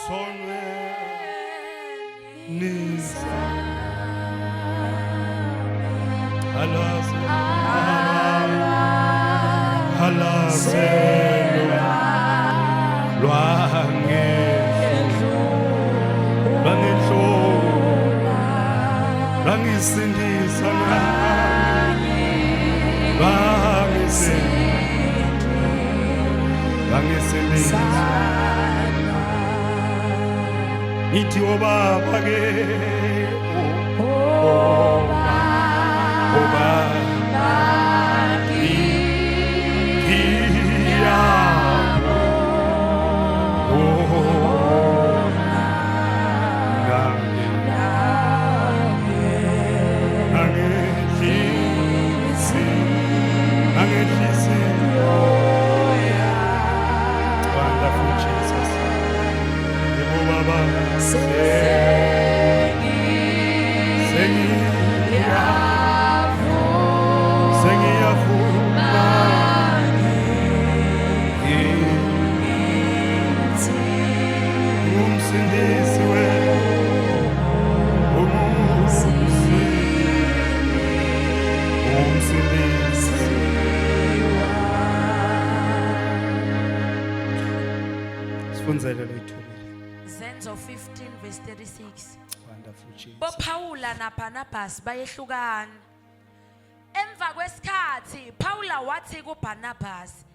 Sonweni Alaze Alazelwa Lwangedlula Lwangisindisa Lwangisindisa Ngithi obaba ke obaba ngiyabo nangenhlisi Wonderful Jesus. Yebo baba. Sengiyavuma. Umsindisi we Umsindisi Sifundzele loyitholile. Zenzo 15 verse 36. Wonderful Jesus. BoPawula naBarnabas bayehlukana. Emva kwesikhathi Paula wathi kuBarnabas,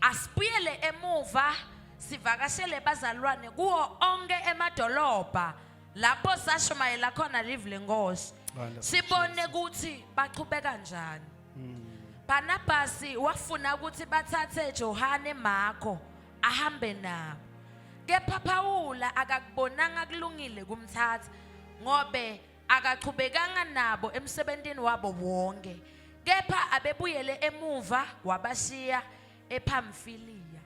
asibuyele emuva sivakashele bazalwane kuwo onke emadolobha lapho sashumayela khona live lenkosi. Wonderful Sibone ukuthi bachubeka kanjani. Barnabas wafuna ukuthi bathathe Johane Marko ahambe nabo. Kepha Pawula akakubonanga kulungile kumthatha ngobe akachubekanga nabo emsebentini wabo wonke. Kepha abebuyele emuva wabashiya ePhamfiliya.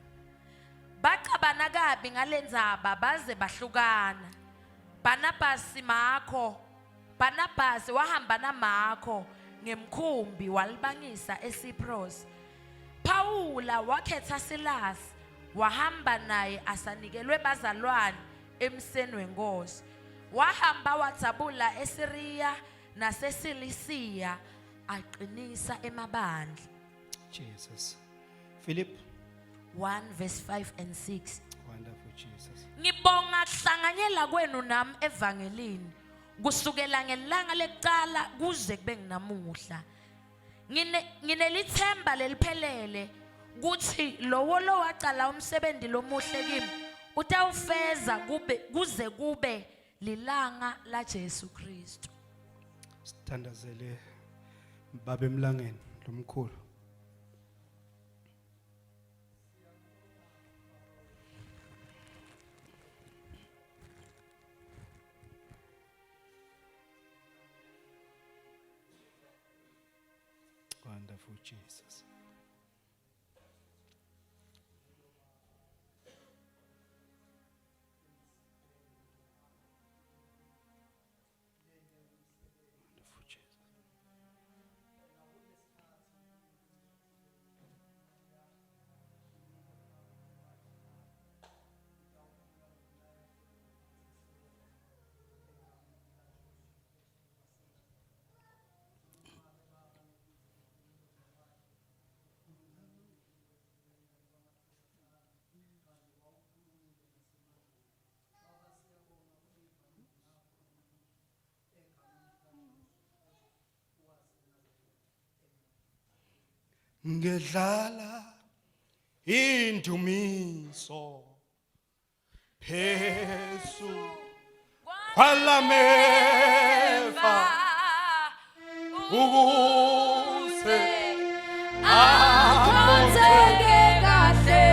Baxabana kabi ngalendzaba baze bahlukana. Barnabas Marko Barnabas wahamba naMarko ngemkhumbi walibangisa eCyprus. Pawula wakhetha Silas wahamba naye asanikelwe bazalwane emseni wenkosi. Wahamba wadzabula eSiriya naseSilisiya aqinisa emabandla. Jesus. Philip 1 verse 5 and 6. Wonderful Jesus. Ngibonga kuhlanganyela kwenu nami evangelini kusukela ngelanga lekuqala kuze kube nginamuhla. Ngine nginelithemba leliphelele kuthi lowo lowacala umsebenzi lomuhle kimi utawufeza kube kuze kube lilanga la Jesu Kristu. Sithandazele baba emlangeni lomkhulu. Wonderful Jesus. Wonderful Jesus. Ngedlala indumiso phezu kwalameva ukuze akhonzeke kahle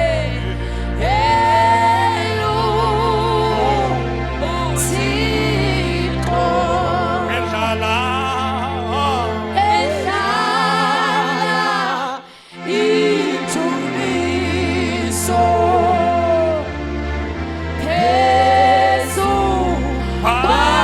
Thixo Edlala edlala indumiso phezu kwameva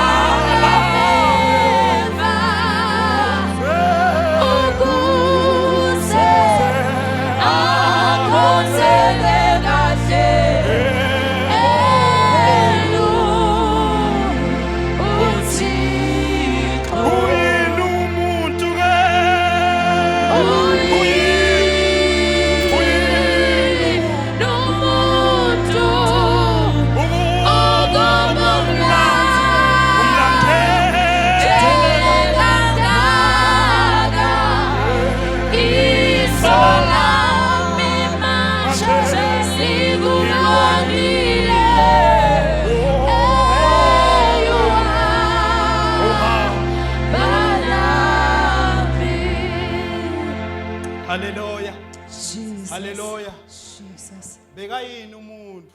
Bekayini umuntu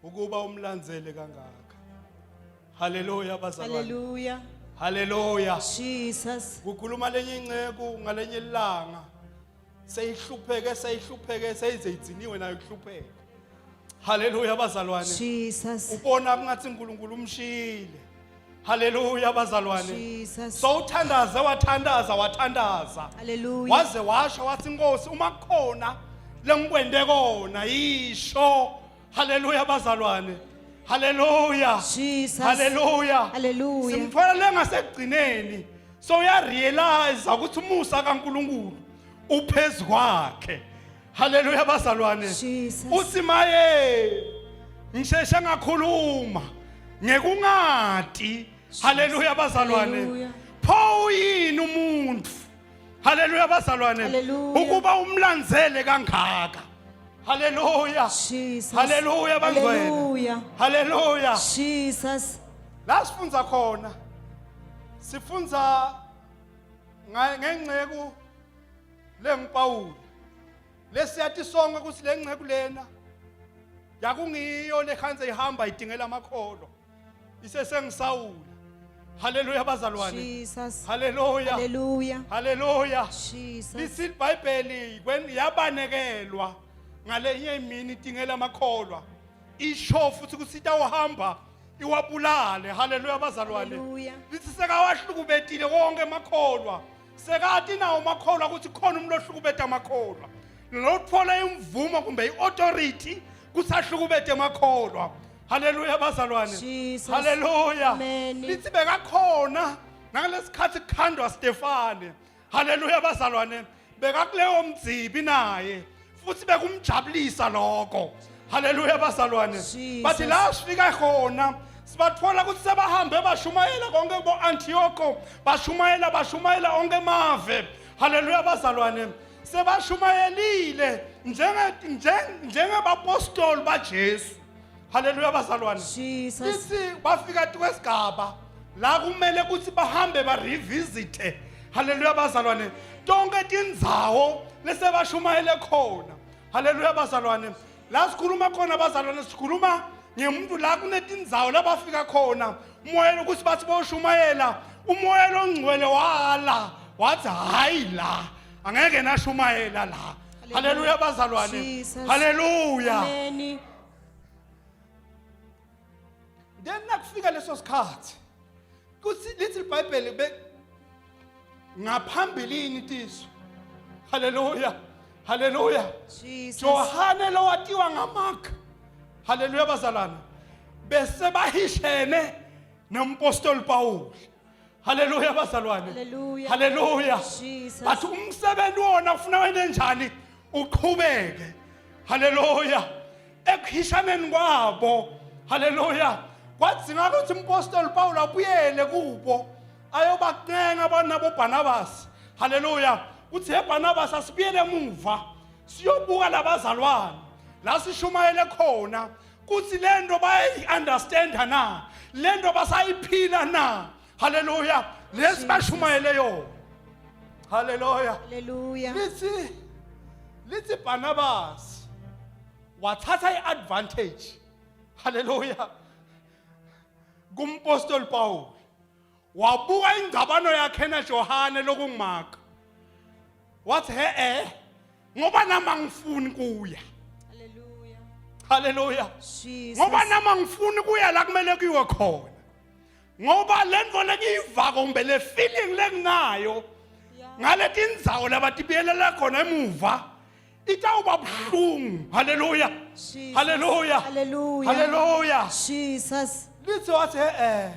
ukuba umlandzele kangaka? Haleluya bazalwane. Hallelujah. Haleluya. Jesus. Kukhuluma lenye inceku ngalenye ilanga. Seyihlupheke seyihlupheke seyize idziniwe nayo kuhlupheka. Haleluya bazalwane. Jesus. Ubona kungathi uNkulunkulu umshiyile. Haleluya bazalwane. Jesus. So uthandaze wathandaza wathandaza. Hallelujah. Waze washo wathi inkosi uma kukhona lengikwende kona yisho. Haleluya bazalwane. Haleluya. Jesus. Haleluya. Hallelujah. Simthola lengasekugcineni. So uya realize ukuthi umusa kaNkuluNkulu uphezu kwakhe. Haleluya bazalwane. Jesus. Uthi maye ngisheshe ngakhuluma ngekungati. Haleluya bazalwane. Hallelujah. Pho uyini umuntu? Haleluya bazalwane. Hallelujah. Ukuba umlandzele kangaka. Haleluya. Jesus. Haleluya bangcwele. Hallelujah. Haleluya. Jesus. La sifundza khona sifundza ngenceku lenguPawulu lesiyati sonke ukuthi lenceku lena yakungiyo lehanze ihamba idingela amakholwa isesengisawula. Haleluya bazalwane. Jesus. Haleluya. Hallelujah. Haleluya. Jesus. Lithi iBhayibheli yabanekelwa ngalenye imini idingela amakholwa. Isho futhi ukuthi itawuhamba iwabulale. Haleluya bazalwane. Hallelujah. Lithi sekawahlukubetile wonke amakholwa. Sekati nawo amakholwa ukuthi khona umuntu ohlukubeta amakholwa. Lothola imvumo kumbe iauthority kusahlukubete amakholwa. Haleluya bazalwane. Jesus. Haleluya. Amen. Lithi bekakhona ngalesikhathi kukhandwa Stefane. Haleluya bazalwane. Bekakuleyo mdzibi naye futhi bekumjabulisa lokho. Haleluya bazalwane. Jesus. Bathi la sifika khona sibathola ukuthi sebahambe bashumayela konke bo Antioch bashumayela bashumayela onke mave. Haleluya bazalwane. Sebashumayelile njenge njengebapostoli baJesu. Haleluya bazalwane. Jesus. Lithi bafika kwesigaba la kumele ukuthi bahambe ba revisit. Haleluya bazalwane. Tonke tindzawo lesebashumayele khona. Haleluya bazalwane. La sikhuluma khona bazalwane sikhuluma ngemuntu la kunetindzawo labafika khona umoya ukuthi bathi boshumayela umoya longcwele wala wathi hayi la angeke nashumayela la. Haleluya bazalwane. Jesus. Haleluya. Amen. Then nakufika leso sikhathi kuthi lithi iBhayibheli be ngaphambilini tiso. Haleluya. Haleluya. Jesus. Johane lowatiwa ngaMark. Haleluya bazalwane. Bese bahishene nompostoli Paul. Haleluya bazalwane. Hallelujah. Haleluya. Jesus. Bathi umsebenzi wona ufuna wena njani uqhubeke. Haleluya. Ekuhishaneni kwabo. Haleluya. Kwadzinga ukuthi umpostoli Paul abuyele kubo ayobacenga abantu boBarnabas. Haleluya. Kuthi he Barnabas asibuyele emuva siyobuka labazalwane la sishumayele khona kuthi lento bayayi-understanda na lento basayiphila na. Haleluya. Lesi bashumayele yona. Haleluya. Hallelujah. Lithi Barnabas wathatha iadvantage. Haleluya. Kumpostoli Paul wabuka ingcabano yakhe naJohane lokunguMark. Wathi he eh ngoba nami angifuni kuya. Hallelujah. Haleluya. Jesus. Ngoba nami angifuni kuya la kumele kuyiwe khona. Ngoba lento lengiyivako kumbe le feeling lenginayo ngaleti ndzawo labatibiyelela khona emuva itawuba buhlungu. Haleluya. Jesus. Haleluya. Hallelujah. Haleluya. Jesus. Lithi wathi eh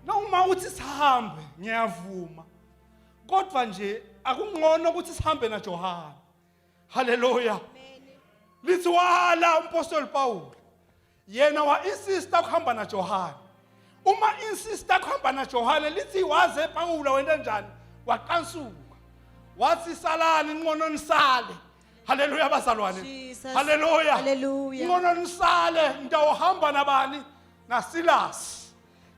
noma uthi sihambe ngiyavuma kodwa nje akungcono ukuthi sihambe naJohane. Haleluya. Lithi wala umpostoli Paul yena wa insista ukuhamba naJohane. Uma insista ukuhamba naJohane lithi waze Paul wena njani waqansuka wathi salani nqono nisale. Haleluya bazalwane. Jesus. Haleluya. Hallelujah. Nqono nisale ngitawuhamba nabani naSilas.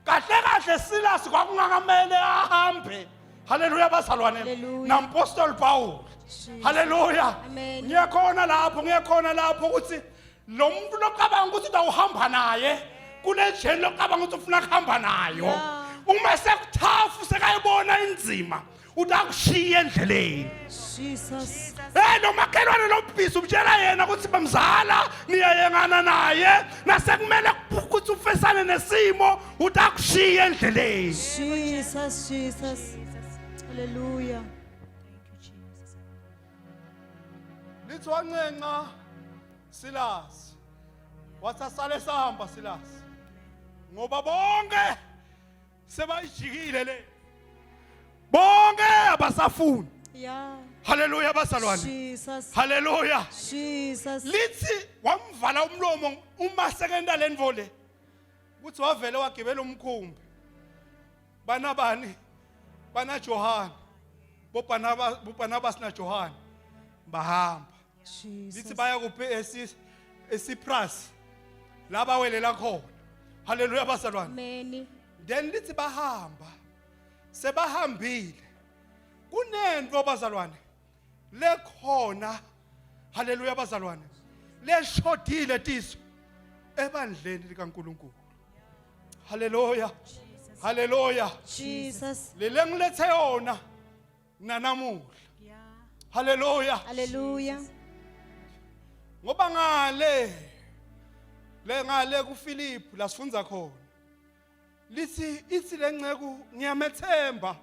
Kahle kahle Silas kwakungakamele ahambe. Haleluya bazalwane. Hallelujah. Nampostoli Paul. Jesus. Haleluya. Amen. Ngiyakhona lapho, ngiyakhona lapho ukuthi lo muntu locabanga ukuthi utawuhamba naye kule jeni locabanga ukuthi ufuna kuhamba nayo. Yeah. Uma sekuthafu sekayibona inzima utakushiya endleleni. Jesus. Hey lo makhelwane lo bhizi umtshela yena ukuthi bamzala niyayengana naye nasekumele ukuthi ufesane nesimo utakushiya endleleni. Jesus, Jesus. Hallelujah. Lithi wancenca Silas. Wathi asale sahamba Silas. Ngoba bonke sebayijikile le. Bonke abasafuni. Yeah. Haleluya bazalwane. Jesus. Haleluya. Jesus. Lithi wamvala umlomo uma sekenta lentfo le. Kuthi wavele wagibela umkhumbi. Banabani? Bana Johane. BoBarnabas, boBarnabas na Johane bahamba. Lithi Jesus. baya kuphi esi eCyprus. La bawelela khona. Haleluya bazalwane. Amen. Then lithi bahamba. Sebahambile. Kunento bazalwane lekhona haleluya bazalwane leshodile tiso ebandleni likaNkuluNkulu. Haleluya. Haleluya. Jesus. Lele ngilethe yona nanamuhla. Haleluya. Hallelujah. Ngoba ngale le ngale kuPhilip la sifundza khona. Lithi ithi lenceku ngiyamethemba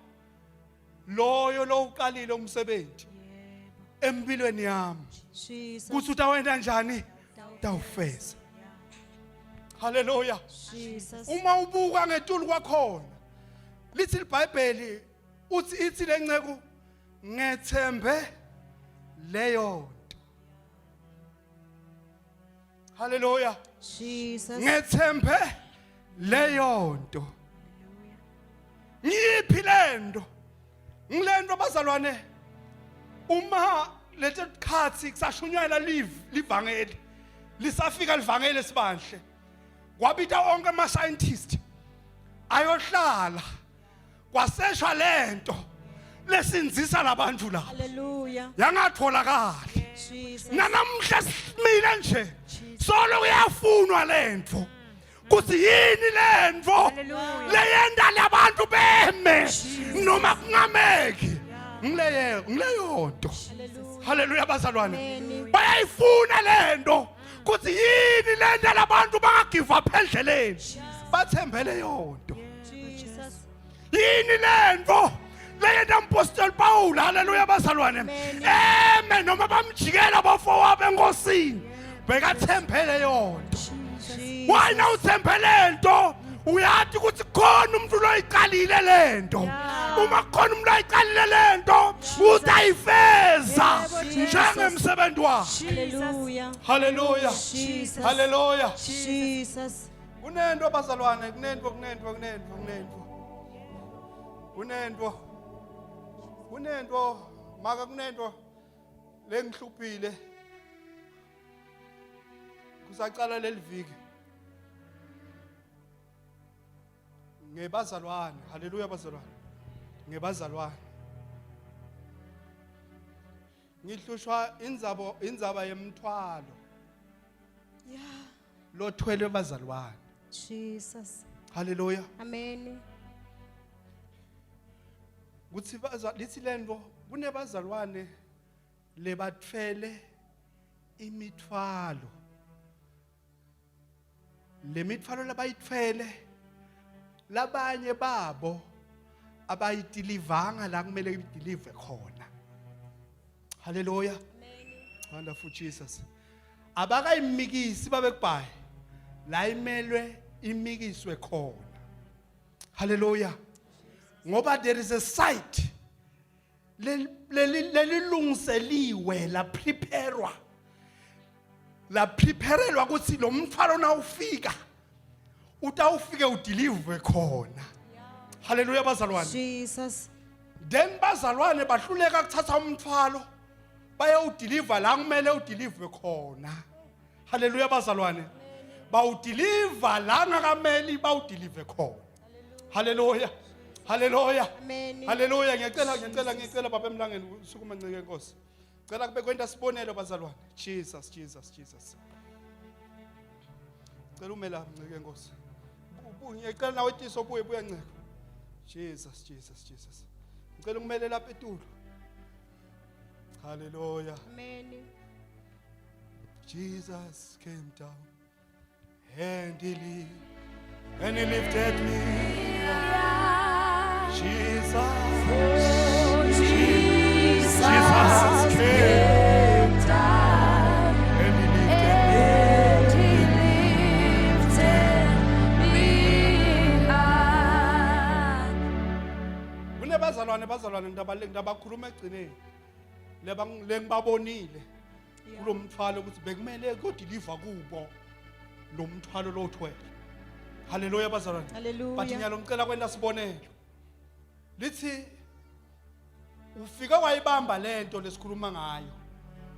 loyo lowuqalile umsebenzi empilweni yami. Jesus. Kuthi utawenta njani? Tawufeza. Haleluya. Jesus. Uma ubuka ngetulu kwakhona lithi iBhayibheli uthi ithi lenceku ngethembe leyo nto. Haleluya. Jesus. Ngethembe leyo nto. Ngiyiphi lento? Ngilento bazalwane uma leti khathi kusashunyayela live livangeli lisafika livangeli esibandle kwabita onke ama scientist ayohlala kwaseshwa lento lesinzisa labantu la Hallelujah. yangatholakali Jesus. nanamuhla simile nje solo kuyafunwa lento kuthi yini lento leyenda labantu beme noma kungameki ngileye ngileyo nto haleluya bazalwane bayayifuna lento kuthi yini lento labantu bangagive up endleleni bathembele yonto Jesus. yini lento leyenta mpostoli Paul haleluya bazalwane eme noma bamjikela bafowabo enkosini bekathembele yonto why na uthembele nto uyathi ukuthi khona umuntu loyiqalile lento uma kukhona umuntu oyiqalile lento utayifeza njengemsebenzi wakhe Hallelujah. haleluya Jesus. haleluya Jesus. kunento bazalwane kunento kunento kunento kunento kunento kunento maka kunento lengihluphile kusaqala leli viki ngebazalwane haleluya bazalwane ngebazalwane ngihlushwa inzabo indzaba yemthwalo Yeah. lothwelwe bazalwane Jesus. haleluya Amen. kuthi lithi lento kunebazalwane lebathwele imithwalo lemithwalo labayithwele labanye babo abayitilivanga la kumele idilive khona haleluya wonderful jesus abakayimikisi babekubhayi la imelwe imikiswe khona haleluya ngoba there is a site lelilungiseliwe la preparewa la preparelwa ukuthi lo mthwalo nawufika utawufike udeliver khona haleluya bazalwane Jesus then bazalwane bahluleka kuthatha umthwalo bayowudeliver la kumele udeliver khona haleluya bazalwane bawudeliver la ngakameli bawudeliver khona haleluya Haleluya. Amen. Haleluya. Ngiyacela ngiyacela ngiyacela baba emlangeni usukuma ncike enkosi. Cela kube kwenta sibonelo bazalwane. Jesus Jesus Jesus. Cela ume la ncike enkosi. Ngiyacela nawe tiso buye buya ncike. Jesus Jesus Jesus. Ngicela ukumele lapha etulo. Hallelujah. Amen. Jesus came down and he lived and he lifted me up. Jesus, Oh, Jesus, Jesus came down and he lifted me. and he lifted me up. Kunebazalwane bazalwane ngidabakhuluma egcineni. Lengibabonile kulomthwalo ukuthi bekumele kodiliva kubo lo mthwalo lothwele. Haleluya bazalwane. Hallelujah. But nyalo ngicela kwenta sibonelo. Lithi ufike wayibamba lento lesikhuluma ngayo.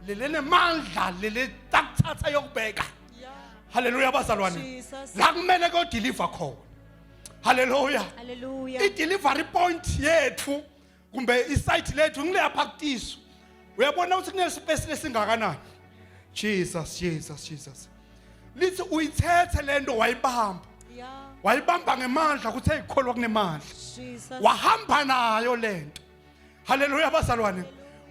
Lele nemandla lele takuthatha yokubeka. Haleluya bazalwane. Jesus. La kumele kodiliva khona. Haleluya. Hallelujah. I-delivery point yethu kumbe isite lethu ngileya practice. Uyabona ukuthi kunespace lesingakanani. Jesus Jesus Jesus. Lithi uyithethe lento wayibamba. Yeah. Wayibamba ngemandla ukuthi eyikholwa kunemandla. Jesus. Wahamba nayo lento. Haleluya bazalwane.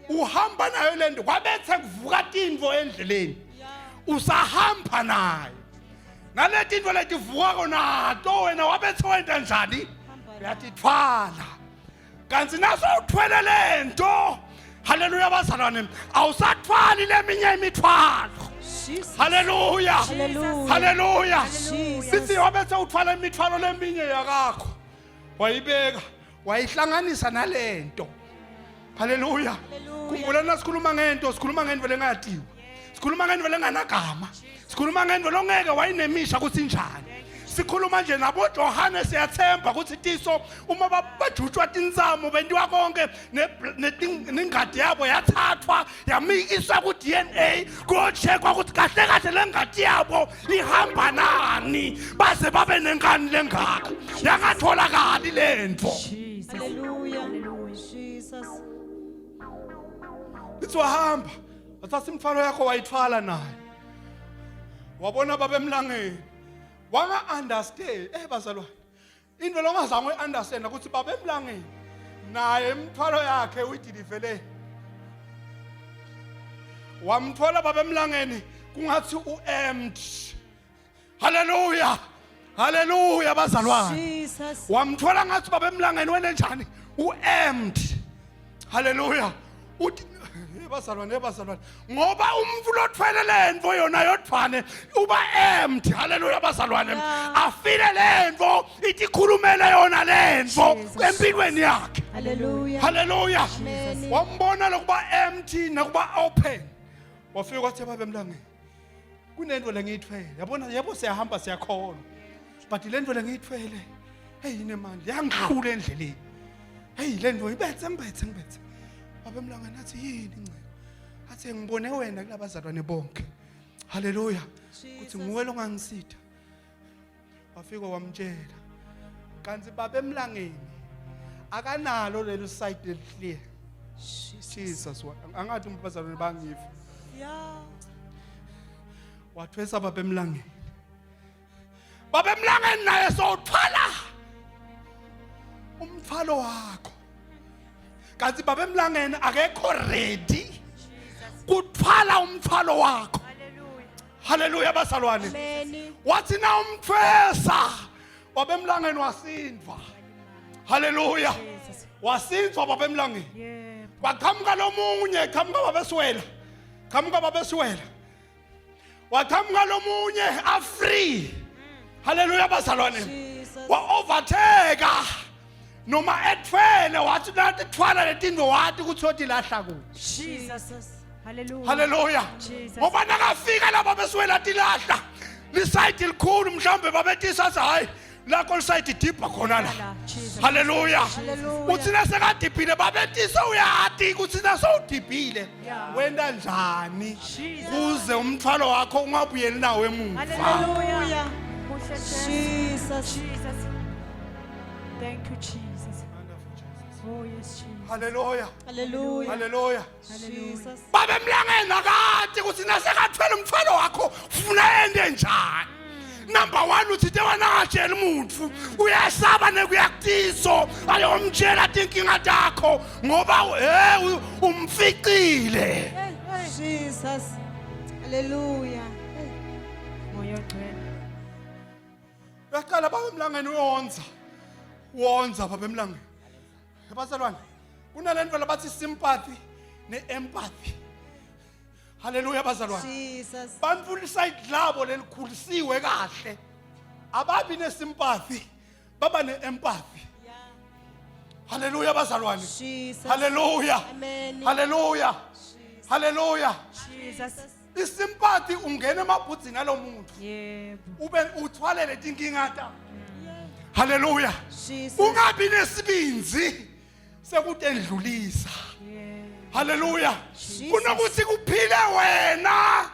Uhamba nayo lento kwabethe kuvuka tintfo endleleni. Yeah. Usahamba nayo. Naleti into letivukako nato wena wabethe wenta njani? Uyatithwala. Kanti naso uthwele lento. Haleluya bazalwane. Awusathwali leminye imithwalo. Jesus. Haleluya. Hallelujah. Haleluya. Jesus. Sithi wabethe uthwala imithwalo leminye yakakho. Wayibeka, wayihlanganisa nalento. Haleluya. Khumbula nasikhuluma ngento, sikhuluma ngento lengatiwa. Sikhuluma ngento lenganagama. Sikhuluma ngento longeke wayinemisha ukuthi injani. Sikhuluma nje nabo Johane siyathemba ukuthi tiso uma bajutshwa tintsamo bentiwa konke nengadi yabo yathathwa yamikiswa ku-DNA kuyocheckwa ukuthi kahle kahle le ngadi yabo ihamba nani baze babe nenkani lengaka yangatholakali le nto. Hallelujah. Jesus. Lithi wahamba wathatha imithwalo yakho wayithwala naye wabona babemlangeni wanga-understand eh bazalwane into longazange uyi-understand ukuthi babemlangeni naye imithwalo yakhe uyidilivele wamthola babemlangeni kungathi u-empty haleluya haleluya bazalwane Jesus. wamthola ngathi babemlangeni wena njani u-empty haleluya uthi "Hey, bazalwane hey, bazalwane ngoba umntu lothwele lento yona yodvwane uba empty haleluya bazalwane Yeah. afile lento ithi ikhulumele yona lento Jesus. empilweni yakhe Hallelujah. haleluya Amen. wambona lokuba empty nokuba open wafika wathi babemlangeni kunento lengiyithwele yabona yebo siyahamba siyakholwa but le nto lengiyithwele hey inemandla yangihlula endleleni hey le nto ibethe ngibethe ngibethe babemlangeni athi yini ncebo athi ngibone wena kulabazalwane bonke haleluya kuthi nguwe longangisitha wafika wamtshela kanti babemlangeni akanalo lelo side leliclear Jesus angathi umbazalwane bangiva Yeah. wathwesa babemlangeni babemlangeni naye sowuthwala umthwalo wakho kanti babemlangeni akekho ready kuthwala umthwalo wakho haleluya bazalwane wathi na umthwesa wabemlangeni wasindwa haleluya wasindwa babemlangeni kwaqhamuka lomunye qhamuka babeswela qhamuka babeswela waqhamuka lomunye afree haleluya bazalwane wa-overtake noma ethwele wathi nathi thwala letinto wathi ukuthi otilahla kuphi Jesus haleluya haleluya ngoba nakafika laba besuke latilahla lisayidi likhulu mhlawumbe babetisa athi hayi lakho lisayidi dibha khona la haleluya uthi nasekadibhile babetisa uyati ukuthi nasewudibhile wenta njani kuze umthwalo wakho ungabuyeli nawo emuva haleluya Jesus Jesus thank you Jesus. Oh yes, Jesus. Haleluya. Hallelujah. Haleluya. Jesus. Babe emlangeni akati ukuthi nasekathwele umthwalo wakho ufuna ende njani. Number 1 uthi te wena angatsheli umuntu uyasaba nekuyakutiso ayomtshela tinkinga takho ngoba eh umficile. Jesus. Hallelujah. Moya ogcwele. Uyaqala baba emlangeni uyonza. Wonza baba emlangeni. Bazalwane, kunalento labathi sympathy ne-empathy. Haleluya bazalwane. Jesus. Bantu liside labo lelikhulisiwe kahle. Ababi nesympathy, baba ne-empathy. Yeah. Haleluya bazalwane. Jesus. Haleluya. Amen. Haleluya. Jesus. Haleluya. Jesus. Isympathy ungena emabhudzini alomuntu. Yebo. Ube uthwalele tinkinga ta. Haleluya. Jesus. Ungabi nesibinzi sekutendlulisa. Yebo. Haleluya. Jesus. Kunokuthi kuphile wena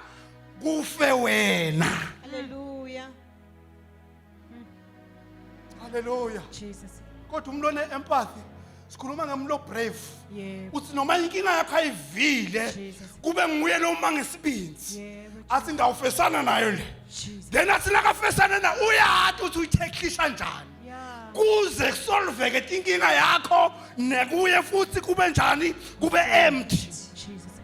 kufe wena. Hallelujah. Haleluya. Jesus. Kodwa umuntu one empathy sikhuluma ngemuntu brave. Yebo. Uthi noma inkinga yakho ayivile Jesus. kube nguye lo uma ngesibinzi. Yebo. Athi ngawufesana nayo le. Jesus. Then athi nakafesana na uyati ukuthi uyitheklisha njani. Yeah. Kuze kusolveke inkinga yakho nekuye futhi kube njani kube empty. Jesus.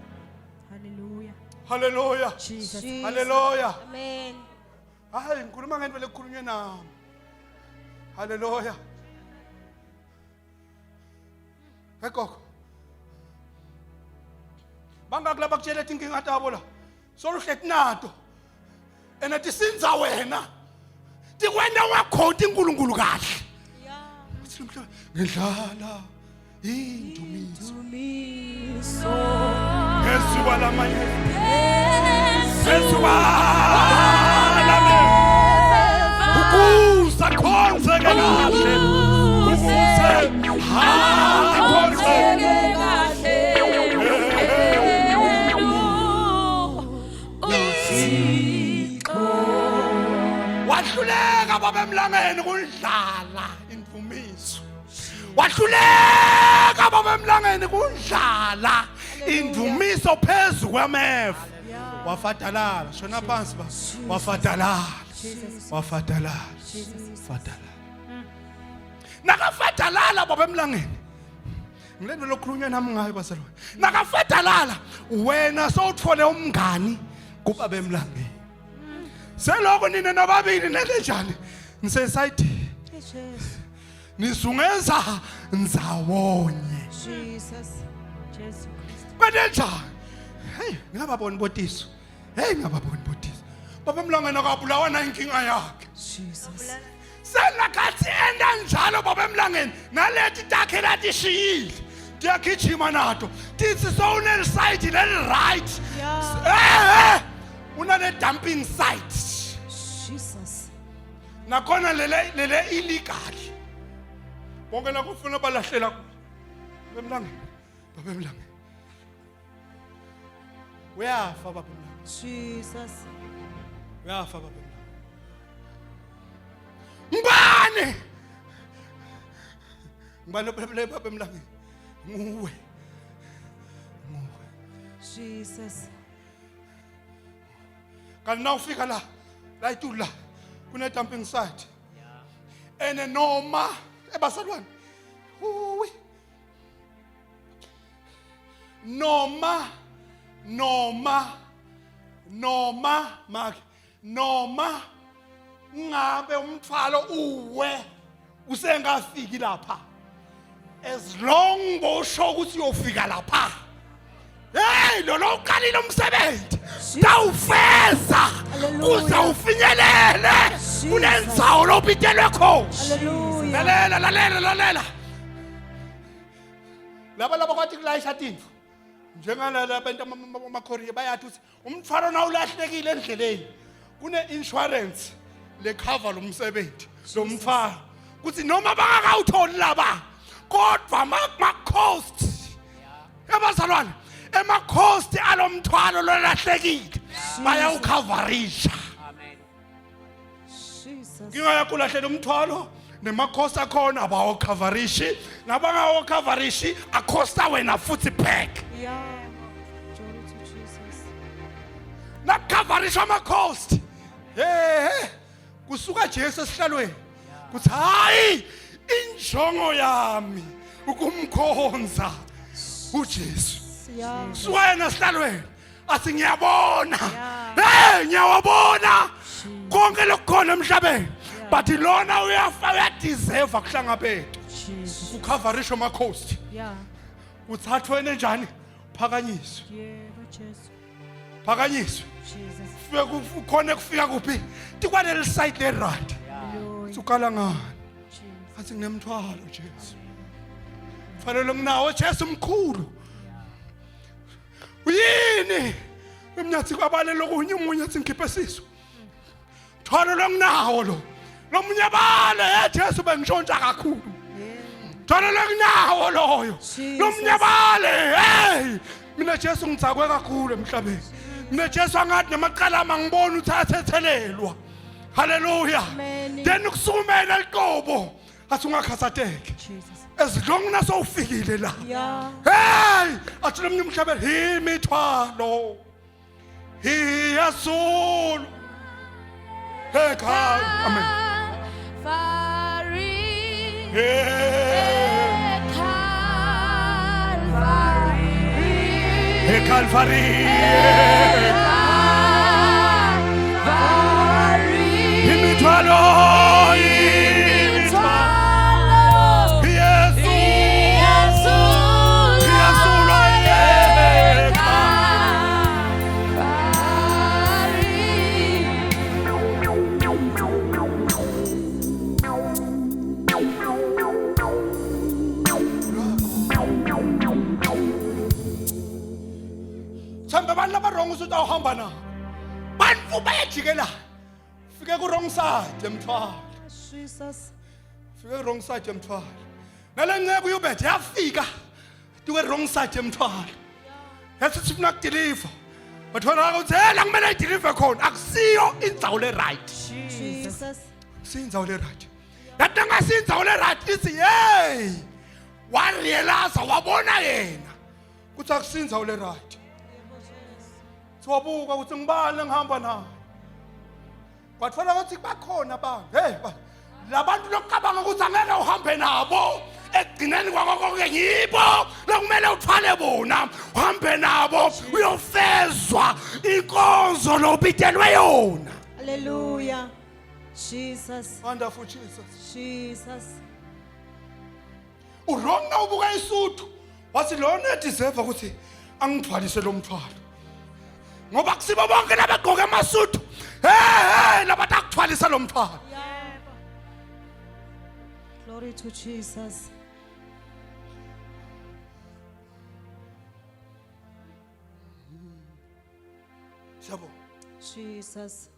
Hallelujah. Haleluya. Jesus. Jesus. Haleluya. Amen. Hayi ngikhuluma ngento lekukhulunywe nami. Haleluya. Hey gogo. Bangaki labakutshela inkinga tabo la. Soluhleti nato. Ene tisinza wena. Tikwenda wakhonta iNkulunkulu kahle. Yeah. Uthi lo mhlobo, Ngidlala indumiso. Dumiso. Phezu kwalamanye. Phezu kwalamanye. Ukuze akhonzeke kahle. Ukuze akhonzeke. Wahluleka baba emlangeni kundlala indumiso. Wahluleka baba emlangeni kundlala indumiso phezu kwameva. Wafadalala shona phansi ba. Wafadalala. Wafadalala. Fadalala. Nakafadalala baba emlangeni. Ngilento lokhulunywa nami ngayo bazalwane. Nakafadalala wena sowuthole umngani kubaba emlangeni. Seloko nina nababili nele njani? Nisesayidini. Jesus. Nizungeza ndzawonye. Jesus. Jesu Kristu. Kwente njani? Hey, ngingababoni botiso. Hey, ngingababoni botiso. Baba emlangeni akabulawa na inkinga yakhe. Jesus. Senakhathi enda njalo baba emlangeni naleti takhe latishiyile. Tiyagijima nato. Tithi sowuneli side leli right. Yeah. Eh eh. Unale dumping site. Jesus. Nakhona lele lele illegal. Bonke lakufuna balahlela kuyo. Baba emlangeni. Baba emlangeni. Uyafa baba emlangeni. Jesus. Uyafa baba emlangeni. Ngubani? Ngubani obulele baba emlangeni? Nguwe. Nguwe. Jesus. Kanti nawufika la la itulu la kune dumping site. Ene noma ebasalwane. Uwi. Noma noma noma make noma ngabe umthwalo uwe usengafiki lapha as long bosho ukuthi uyofika lapha hey lona uqalile umsebenzi tawufeza kuze ufinyelele kunendzawo lobitelwe khona Hallelujah. lalela lalela lalela laba laba kwathi kulayisha tindlu njengalala abantu amakhoriye bayathi ukuthi umthwalo nawulahlekile endleleni kune-insurance lekhava lo msebenzi lo mthwalo kuthi noma bangakawutholi laba kodwa ma-cost ebazalwane ema-cost alo mthwalo lolahlekile bayawukhavarisha Jesus. Inkinga yakho ulahlela umthwalo nemakhosi akhona abawukhavarishi Nabangawo-coverishi akhosta wena futhi back. Yeah. Glory to Jesus. Nakucoverishwa ama-cost, hehe, kusuka Jesu esihlalweni kuthi hayi, injongo yami ukumkhonza uJesu. Suka yena esihlalweni athi ngiyabona, hey, ngiyawabona konke lokukhona emhlabeni, but lona uyafa, uyadeserve kuhlangabethu. Jesus. Kucoverishwa ama-cost, kuthathwe njani, phakanyiswe. Yebo Jesu. Phakanyiswe. Jesus. Fike ukhone kufika kuphi tikwaleli side le right. Hallelujah. Uqala ngani? Jesus. Athi nginemthwalo Jesu, mthwalo nginawo Jesu mkhulu. Uyini emnyathi kwabale lokunye umunye athi ngikhiphe sisu, thwalo longinawo lo lomunye bale, hey Jesu bengishontsha kakhulu, thwalo longinawo loyo. Jesus. Lomunye bale, hey mina Jesu ngitsakwe kakhulu emhlabeni, mina Jesu angathi namaqala ami angiboni ukuthi athethelelwa. Haleluya. Amen. Then kusukumela liqobo athi ungakhathatheki Jesus. as long nasowufikile la. Hey, athi lomnye umhlabeli imithwalo iyasulu ekhaya. Amen. Calvary. Hey. Calvary. eCalvary. Calvary. Imithwalo, imithwalo Yesu iyasulwa eCalvary. Mhlawumbe abantu laba-wrong usuthi awuhamba nabo, bantu bayajikela, fike ku-wrong side emthwalo. Jesus. Fike ku-wrong side emthwalo. Nale ncebo uyubethe yafika tikwe-wrong side emthwalo, yathi sifuna kudeliver, bathola ukuthi hey, la kumele ideliver khona akusiyo indzawo le-right. Jesus. Siyindzawo le-right, yathi angasiyindzawo le-right ithi hey, warealize, wabona yena ukuthi akusiyindzawo le-right. Siwabuka ukuthi ngibani engihamba naye, kwathola ukuthi bakhona abantu, hey, labantu lokucabanga ukuthi angeke uhambe nabo, ekugcineni kwako konke ngibo lokumele uthwale bona, uhambe nabo uyofezwa inkonzo lobitelwe yona. Hallelujah. Jesus. Wonderful Jesus. Jesus. Uwrong na ubuka isuthu, wathi lona edeserve ukuthi angithwalise lo mthwalo, ngoba kusibo bonke labagqoke amasuthu, hey hey, labantu akuthwalisa lo mthwalo. Glory to Jesus. Siyabonga. Jesus.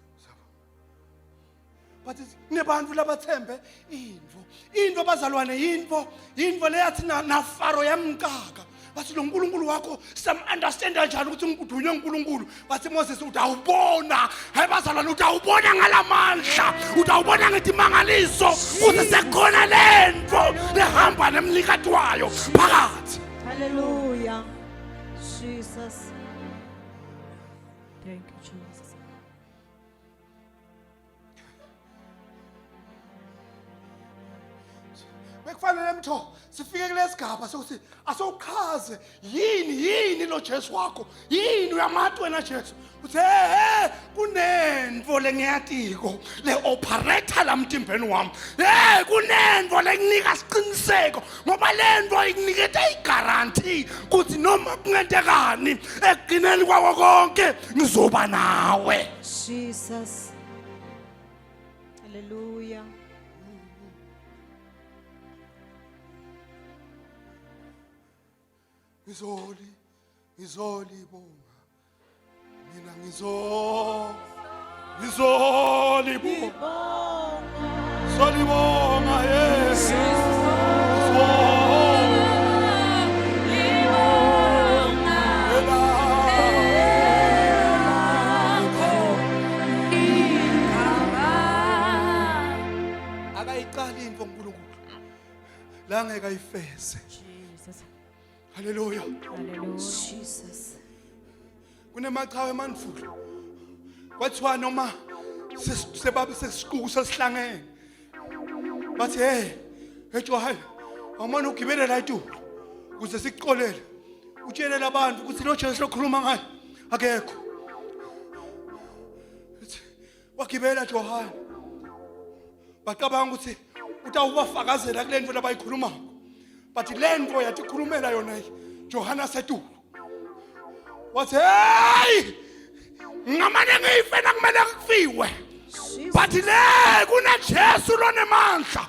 But kunebantu labathembe intfo, intfo bazalwane, intfo, intfo leyathi nafaro yamkaka, bathi lo nkulunkulu wakho sam-understanda njani ukuthi udunywe unkulunkulu? Bathi Moses utawubona. Hayi bazalwane, utawubona ngalamandla, utawubona ngetimangaliso kuthi sekukhona le nto lehamba nemnikati wayo phakathi. Hallelujah. Jesus. Thank you, Jesus. Bekufanele mtho sifike kulesigaba sokuthi asowuchaze yini, yini lo Jesu wakho, yini uyamati wena Jesu, uthi he kunento lengiyatiko le operator la mtimbeni wami, hey, kunento lenginika siqiniseko, ngoba lento ikuniketa iguarantee kuthi noma kungentekani ekugcineni kwako konke ngizoba nawe. Jesus. Hallelujah. Ngizoli ngizolibonga mina, ngizolibonga, ngizolibonga, yes. Ngizolibonga. Akayiqali into uNkulunkulu. La ngeke ayifeze. Jesus. Haleluya. Hallelujah. Jesus. Kunemachawe emandvulo. Kwathiwa noma sebabe sesiquku sesihlangene. Bathi hey, hey Johane, awumane ugibele la itulo ukuze sikuxolele. Utshele labantu ukuthi lo Jesu lokhuluma ngaye akekho. Wagibela Johane. Bacabanga ukuthi utawubafakazela kule nto labayikhulumako. But le nto yatikhulumela yona Johane asetulu. Wathi hey! Ngamane ngife nakumele kufiwe. But le kunaJesu lonemandla.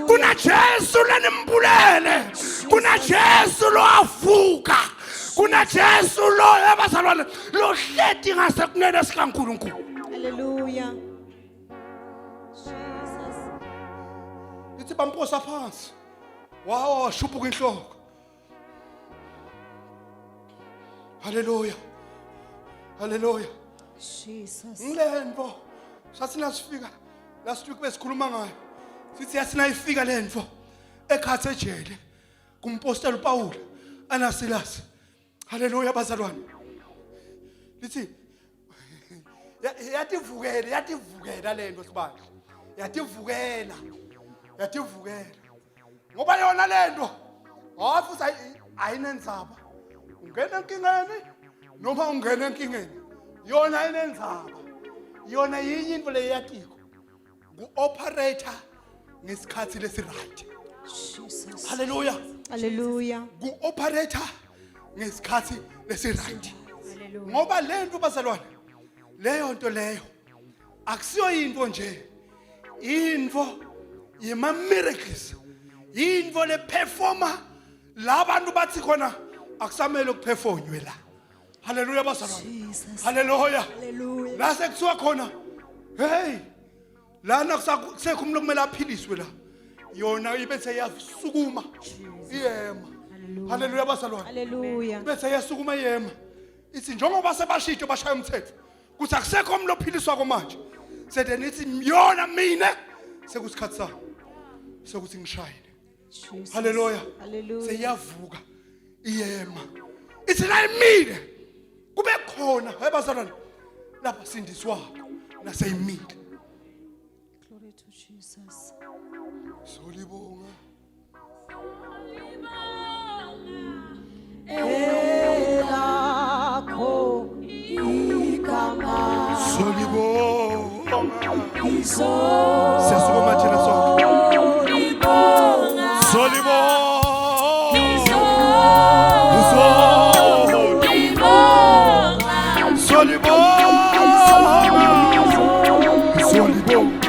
KunaJesu lenimbulele. KunaJesu lowavuka. KunaJesu lo abazalwane lohleti ngasekunene sikaNkulunkulu. Hallelujah. Jesus. Lithi bamposa phansi. Wawa washuphuka inhloko. Haleluya. Haleluya. Jesus. Ngilento sathi nasifika last week besikhuluma ngayo. Sithi yasinayifika lento ekhathe ejele kumpostoli uPaul anaSilas. Haleluya bazalwane. Lithi yativukela yativukela lento sibandla. Yativukela. Yativukela. Ngoba yona lento hayi futhi ayinenzaba. Ungena enkingeni noma ungena enkingeni. Yona ayinenzaba. Yona yinye into leyatiko. Ku-operator ngesikhathi lesi right. Jesus. Hallelujah. Hallelujah. Ku-operator ngesikhathi lesi right. Hallelujah. Ngoba lento bazalwane leyo nto leyo akusiyo into nje into yema miracles into le performer la bantu bathi khona akusamele ukuperformwe la. Hallelujah bazalwane. Jesus. Hallelujah. Hallelujah. La sekuthiwa khona hey lana kusekho umuntu okumele aphiliswe la yona ibe seyasukuma iyema. Hallelujah bazalwane. Hallelujah. Bese yasukuma iyema. Ithi njengoba sebashitsho bashaya umthetho kuthi akusekho umuntu ophiliswa manje. Sede nithi yona mina sekusikhathi sami sokuthi ngishayile. Jesus. Hallelujah. Hallelujah. Seyavuka iyema. Ithi la imile kube khona hayi bazalwane lapha sindiswako naseyimile. Glory to Jesus. Solibonga. Elakho igama Solibonga. Siyasukuma thina sonke. Solibonga. Solibonga. Solibonga.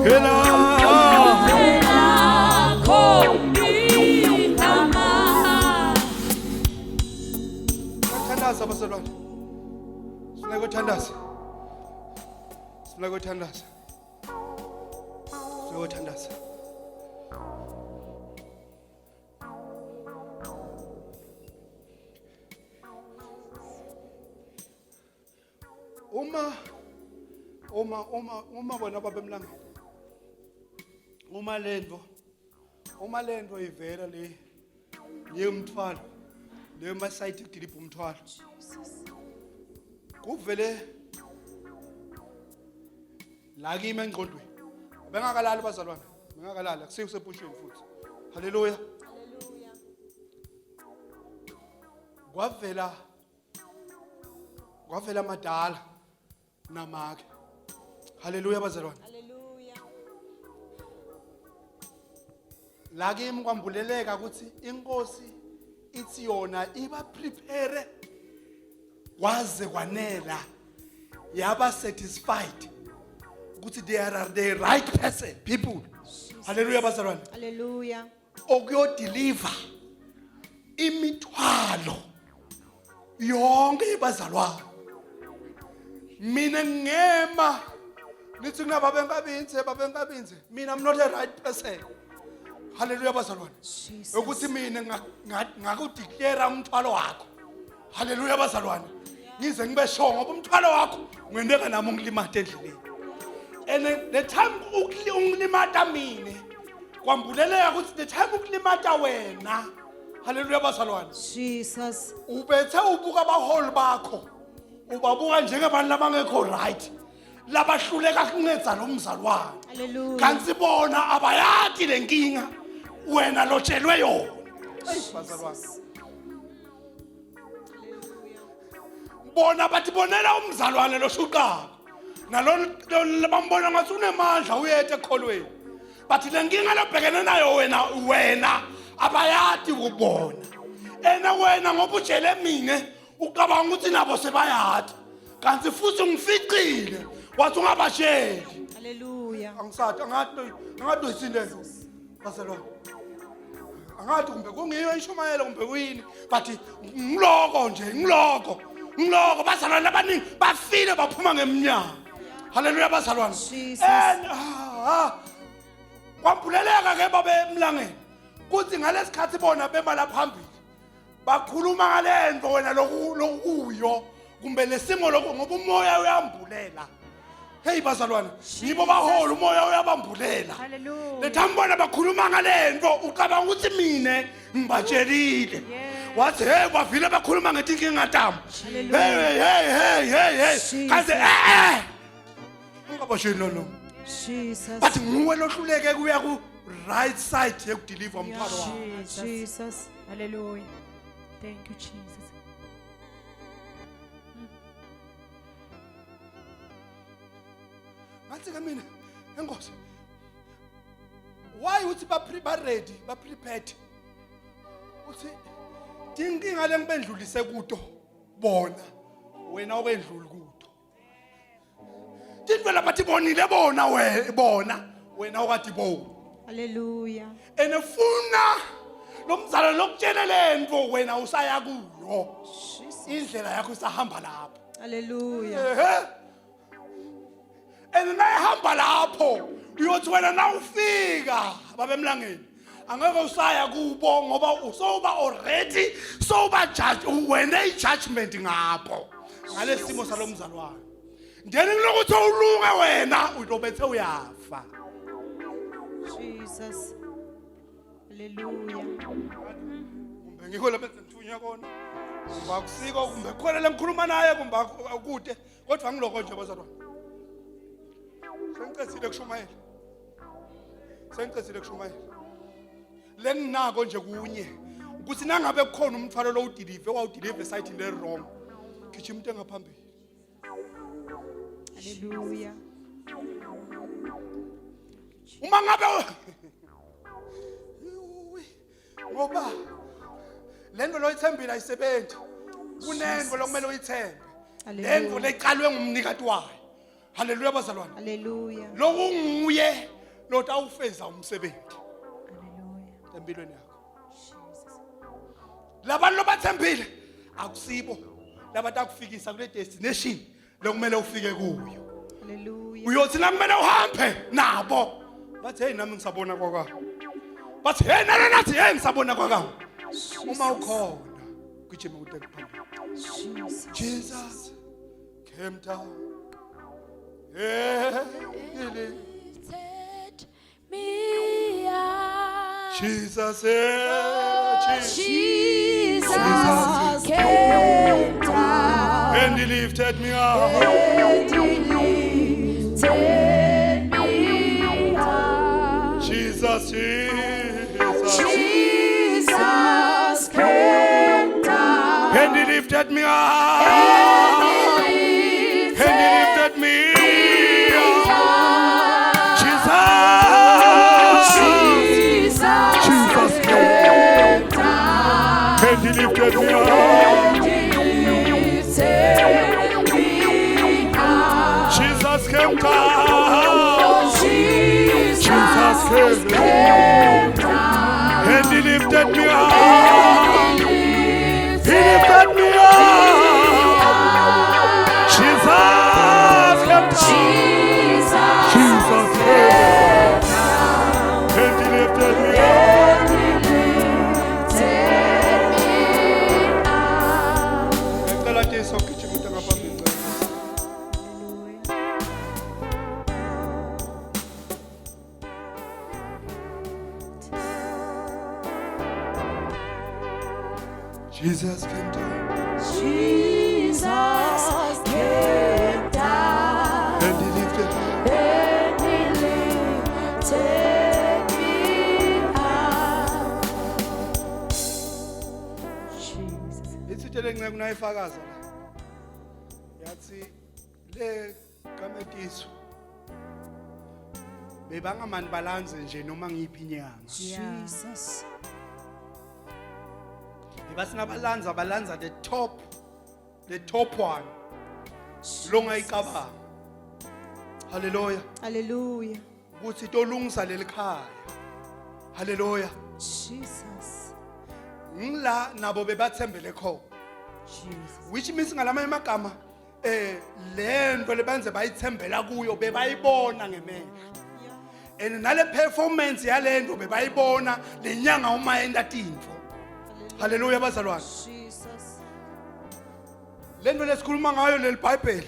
Ela. Thandaza bazalwane. Sifuna ukuthandaza. Sifuna ukuthandaza. Sifuna ukuthandaza. Uma uma uma uma bona babemlangeni. Uma lento uma lento ivela le leyomthwalo leyo masayidi kudilibha umthwalo. Kuvele la kimi engqondweni. Bengakalali bazalwane, bengakalali akusiyo sepushweni futhi. Haleluya. Hallelujah. Kwavela kwavela madala namake. Haleluya bazalwane. Hallelujah. La kimi kwambuleleka ukuthi inkosi ithi yona iba prepare kwaze kwanela yaba satisfied ukuthi they are the right person people. Haleluya bazalwane. Hallelujah. Okuyodeliver imithwalo yonke yebazalwane. Mina ngema nithi kunababenkabinze babenkabinze mina I'm not a right person. Haleluya bazalwane. Jesus. Ukuthi mina ngakudeclare umthwalo wakho. Haleluya bazalwane. Ngize ngibe sure ngoba umthwalo wakho ungenteka nami ungilimate endleleni. And the time ungilimata mina Kwambuleleka ukuthi the time ukulimata wena. Haleluya bazalwane. Jesus. Ubethe ubuka abaholi bakho. Ubabuka njengabantu labangekho right. Labahluleka kuncedza lo mzalwane. Hallelujah. Kanti bona abayati lenkinga wena lotshelwe yona. Eyi bazalwane. Bona batibonela umzalwane loshuqako. Nalo bambona ngathi unemandla uyethe ekholweni. Bathi le nkinga lobhekene nayo wena wena abayati kubona. Ena wena ngoba utshele mina ucabanga ukuthi nabo sebayati. Kanti futhi ngificile wathi ungabatsheli. Hallelujah. Angisathi angathi angathi uyisini lento. Bazalwane. Angathi kumbe kungiyo ishumayelo kumbe kuyini but ngiloko nje ngiloko. Ngiloko bazalwane abaningi bafile baphuma ngemnyango. Haleluya bazalwane. Jesus. And kwambuleleka ke babe emlangeni. Kuthi ngalesikhathi bona bema la phambili bakhuluma ngalento wena lokuyo kumbe lesimo lokho ngoba umoya uyambulela. Hey bazalwane, yibo bahola umoya uyabambulela. Hallelujah. Lethambona bakhuluma ngalento ucabanga ukuthi mina ngibatshelile. Wathi hey bavile bakhuluma ngetinkinga tami. Hey Hallelujah. hey hey hey hey. Jesus. Kanti eh eh. Ungabatsheli lo no. Jesus. Bathi nguwe lohluleke kuya ku right side yekudeliver umthwalo wakho. Jesus. Jesus. Hallelujah. Thank you, Jesus. Ngathi ke mina enkosi. Why uthi ba pre ba ready ba prepared? Uthi tinkinga lengibendlulise kuto bona wena okwendluli kuto. Tinto labathi bonile bona we bona wena okade bona. Hallelujah. Enefuna lo mzalo lokutshele lento wena usaya kuyo. Jesus. Indlela yakho isahamba lapho. Hallelujah. Ehe. And nayihamba lapho uyothi wena nawufika babemlangeni angeke usaya kubo ngoba usowuba already sowuba judge wena i-judgment ngapho ngalesimo salomzalwane then kulokuthi ulunge wena utobethe uyafa. Jesus. Hallelujah. Kumbe ngikho lapha ngithunywa kona kumbe akusiko kumbe khona lengikhuluma naye kumbe akude kodwa ngiloko nje bazalwane. Sengicedzile kushumayela. Sengicedzile kushumayela. Lenginako nje kunye ukuthi nangabe kukhona umthwalo lo udelive wawudelive esayithini le wrong. Gijima into engaphambili. Hallelujah. Uma ngabe ngoba lento loyithembile ayisebenzi. Kunento lokumele uyithembe. Lento Hallelujah. leqalwe ngumnikati wayo. Haleluya bazalwane. Hallelujah. Lokunguye lotawufeza umsebenzi Hallelujah. empilweni yakho. Jesus. Labantu lobathembile akusibo labatakufikisa kule destination lokumele ufike kuyo. Hallelujah. Uyothi la kumele uhambe nabo. Bathi hey nami ngisabona kwaka. Bathi hey nana nathi hey ngisabona kwaka. Uma ukhona gijima ude phambili. Jesus. Jesus came down. Yeah, he Lifted me up. Jesus, yeah, Jesus. Jesus came down And he lifted me up. and he lifted me up. Jesus, Jesus. Jesus came down And he lifted me up. and he And he lifted me up. Jesus. Jesus Jesus came down And he lifted me up. and he lifted me up. Jesus came down. Jesus Jesus came came down And he lifted me up. and he He lifted me up. Jesus came down. Jesus Jesus came down. And he lifted me up. and he lifted me up. Ngicela Jesu ugijime ude ngaphambili. Hallelujah. Jesus came down. Jesus came down. And he lifted me. And he lifted me up. Jesus. Ithi le nceku nayifakaza la. Yathi le kametiso bebangamani balanze nje noma ngiyiphi inyanga. Jesus. Bebathi balanza balanza the top the top one. Longayicabanga. Hallelujah. Hallelujah. Ukuthi tolungisa lelikhaya. Hallelujah. Jesus. Ngila nabo bebathembele khona. Jesus. Which means ngalamanye amagama eh lento lebanze bayithembela kuyo bebayibona ngemehlo. And nale performance yalento bebayibona lenyanga uma yenta tintfo. Hallelujah bazalwane. Jesus. Lento lesikhuluma ngayo leli Bible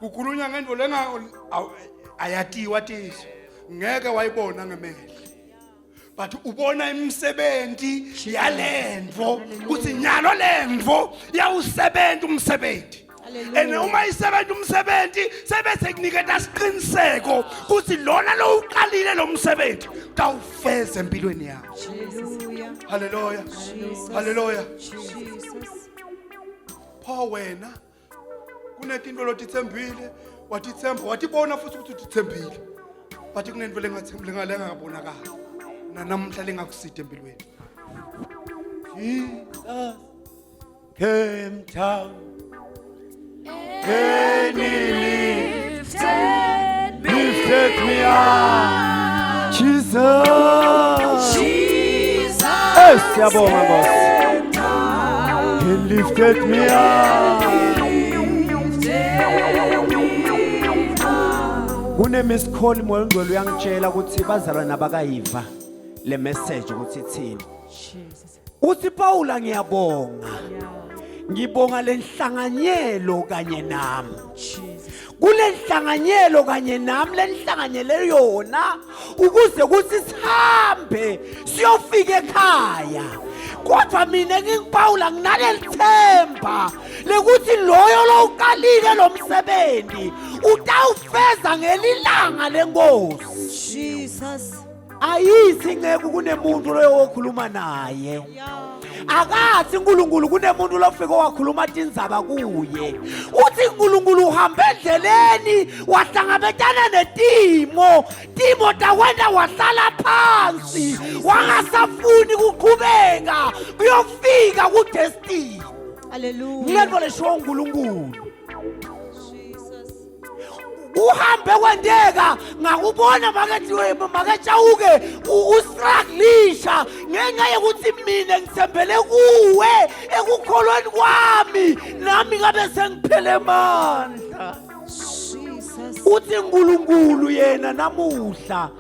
kukhulunywa ngento lenga ayatiwa tiso. Ngeke wayibona ngemehlo. But ubona imisebenzi yalento kuthi nyalo lento yawusebenza umsebenzi. And uma isebenza umsebenzi sebese kuniketa siqiniseko ukuthi lona lo uqalile lo msebenzi utawufeza empilweni yakho. Hallelujah. Hallelujah. Jesus. Hallelujah. Jesus. Pho wena kunetinto lotitsembile watitsemba watibona futhi ukuthi utitsembile but kunento lengathembi lengabonakali nanamhla lengakusida empilweni. Jesus came down and he Lifted me lifted me up. Jesus. Jesus. Eh, siyabonga Nkosi. He lifted me up. Kune miss call moya ongcwele uyangitshela ukuthi bazalwane abakayiva le message ukuthi ithini. Jesus. Uthi Paula ngiyabonga. Yeah. Ngibonga lenhlanganyelo kanye nami. Jesus. Kulenhlanganyelo kanye nami lenhlanganyele yona ukuze kuthi sihambe siyofika ekhaya. Kodwa mina nginguPaula nginalelithemba lekuthi loyo lowuqalile lo msebenzi utawufeza ngelilanga lenkosi. Jesus. Ayisi ngeke kunemuntu loyo okhuluma naye. Akathi uNkulunkulu kunemuntu lofike wakhuluma tindzaba kuye. Uthi uNkulunkulu uhamba endleleni wahlangabetana netimo, timo takwenta wahlala phansi, wangasafuni kuqhubeka kuyofika kudestiny. Hallelujah. Ngilento leshiwo uNkulunkulu. Jesus. Uhambe kwenteka ngakubona maketshawuke ustruglisha ngenxa yokuthi mina ngithembele kuwe ekukholweni kwami nami ngabe sengiphele mandla. Jesus. Uthi uNkulunkulu yena namuhla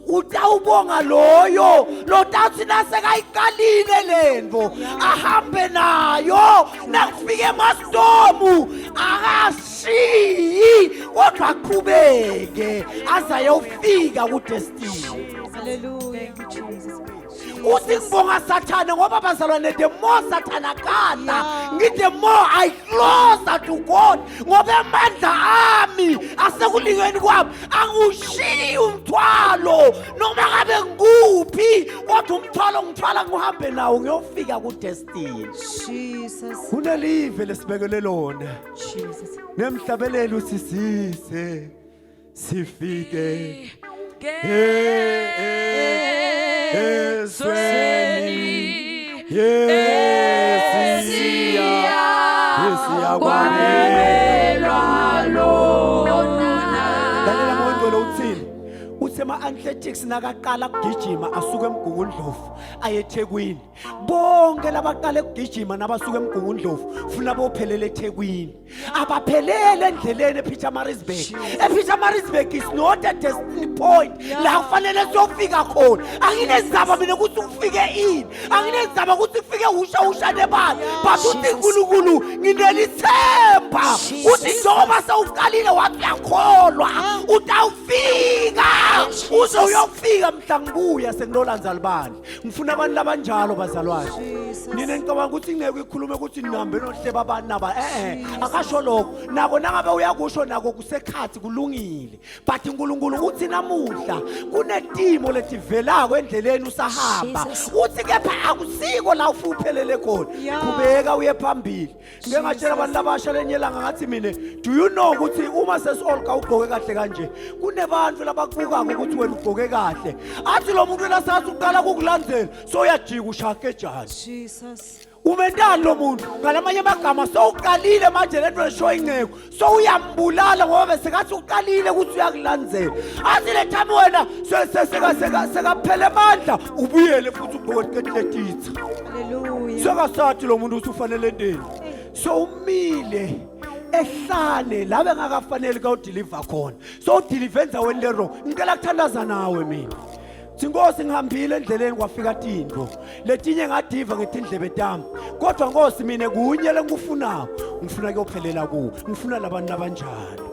utawubonga loyo lotawuthi nasekayiqalile lento ahambe nayo nakufika emastomu akashiyi kodwa aqhubeke aze ayofika kudestiny. Hallelujah. Thank you, Jesus. Uthi ngibonga sathane ngoba bazalwane the more sathane akata ngithi the more I closer to God ngoba amandla ami asekulingeni kwami angushiyi umthwalo noma ngabe ngikuphi kodwa umthwalo ngithwala ngihambe nawo ngiyofika kudestiny. Jesus. Kunelive lesibekele lona. Jesus. Nemhlabelelo usisise sifike ezweni yesiya esiyakwabelwa lona. Lalela moyingcwele uthini. Uthi ema-athletics nakaqala kugijima asuke emgungundlovu aye ethekwini. Bonke labaqala ukugijima nabasuka emgungundlovu funa bophelela ethekwini. Abaphelele endleleni ePietermaritzburg. ePietermaritzburg is not a destiny point la kufanele siyofika khona. Anginezaba mina ukuthi ufike ini, anginezaba ukuthi ufike usha usha nebani, but uthi uNkulunkulu nginelithemba uthi njengoba sewuqalile wathi uyakholwa utawufika uze uyofika mhla ngibuya sengilolanza libandla. Ngifuna abantu labanjalo bazalwane. Jesus. Nina ngicabanga ukuthi ngeke ikhulume ukuthi nihambe nohleba abantu naba eh eh akasho lokho. Nako nangabe uyakusho nako kusekhathi kulungile. But uNkulunkulu uthi namuhla kunetimo letivelako endleleni usahamba. Jesus. Uthi kepha akusiko la ufuna uphelele khona. Yeah. Qhubeka uye phambili. Ngike ngatshela abantu labasha lenye ilanga ngathi mina do you know ukuthi uma sesi-olga ugqoke kahle kanje kunebantu labakubukako ukuthi wena ugqoke kahle athi lo muntu lasathi uqala kukulandzela so uyajika ushakejani Jesus. umentani lo muntu ngalamanye amagama sowuqalile manje lento lesho ingceko sowuyambulala ngoba besekathi uqalile ukuthi uyakulandzela athi le time wena sekaphele amandla ubuyele futhi ugqoke letitha Hallelujah. sekasathi lo muntu ukuthi ufanele nteni so umile ehlane la bengakafanele kawudiliva khona so udiliva endaweni lero ngicela kuthandaza nawe mina Thi Nkosi ngihambile endleleni kwafika tintfo letinye ngadiva ngetindlebe tami kodwa Nkosi mina kunye lengikufunako ngifuna kuyophelela kuwo ngifuna labantu labanjalo.